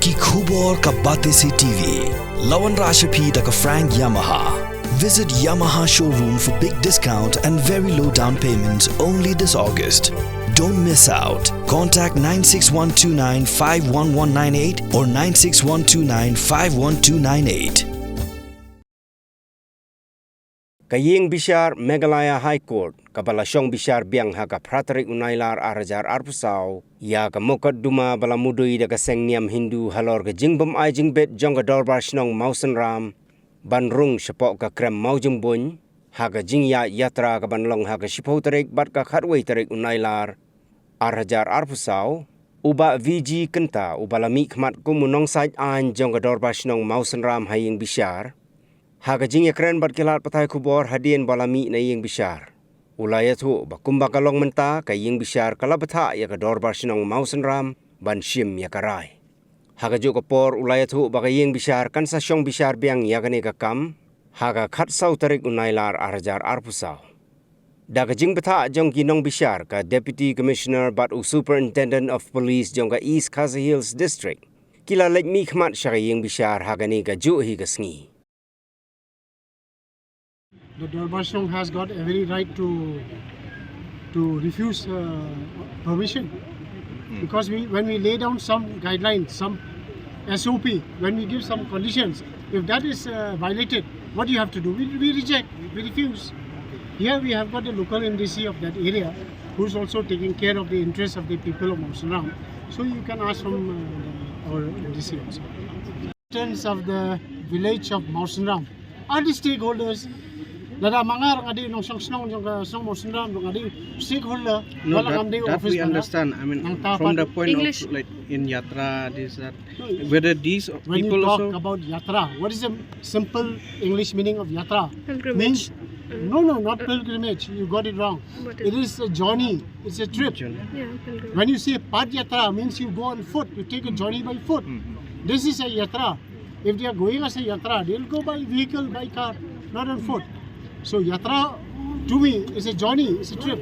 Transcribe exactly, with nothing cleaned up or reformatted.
Ki khubor ka Batesi T V. La wanrah sha phi da ka Frank Yamaha. Visit Yamaha showroom for big discount and very low down payments only this August. Don't miss out. Contact nine six one two nine five one one nine eight or nine six one two nine five one two nine eight. Ka ïing bishar Meghalaya High Court, kaba la shong bishar biang ha ka phra tarik u Nailar ar hajar arphew saw, ïa ka mukotduma ba la mudui da ka seng niam Hindu halor ka jingbym ai jingbit jong ka Dorbar Shnong Mawsynram ban rung shapoh ka krem Mawjyngbun, ha ka jingïaid yatra kaban long ha ka shiphew tarik bad ka khatwei tarik u Nailar ar hajar arphew saw, u Bah V G Kynta, uba la mihkhmat kum u nongsaiñ aiñ jong ka Dorbar Shnong Mawsynram ha ïing bishar, ha ka jingïakren bad ki lad pathai khubor hadien ba la mih na ïing bishar, u la ïathuh ba kumba ka long mynta, ka ïing bishar ka la bthah ïa ka Dorbar Shnong Mawsynram ban shim ïa ka rai. Ha kajuh ka por u la ïathuh ba ka ïing bishar kan sa shong bishar biang ïa kane ka kam ha ka khatsaw tarik u Nailar ar hajar arphew saw. Da ka jingbthah jong ki nongbishar, ka Deputy Commissioner bad u Superintendent of Police jong ka East Khasi Hills District ki la leit mihkhmat sha ka ïing bishar ha kane kajuh hi ka sngi. The Dorbar Shnong has got every right to to refuse uh, permission, because we, when we lay down some guidelines, some S O P, when we give some conditions, if that is uh, violated, what do you have to do? We, we reject, we refuse. Here we have got the local M D C of that area, who's also taking care of the interests of the people of Mawsynram. So you can ask from uh, the, our M D C also. Residents of the village of Mawsynram are the stakeholders. Lada ma nga ruh nga dei u nongshong shnong jong ka shnong Mawsynram ruh nga dei stakeholder. No, ba la that, ngam dei that office we bearer. Understand. I mean, nangta from pat the point English. Of, like, in yatra, this, that, no, whether these when people you talk also about yatra, what is the simple English meaning of yatra? Pilgrimage. Means, no, no, not pilgrimage. You got it wrong. What is it? Is a journey. It's a trip. Journey. Yeah, pilgrimage. When you say pad yatra, means you go on foot. You take a journey by foot. This is a yatra. If they are going as a yatra, they'll go by vehicle, by car, not on foot. So yatra, to me, is a journey, is a trip.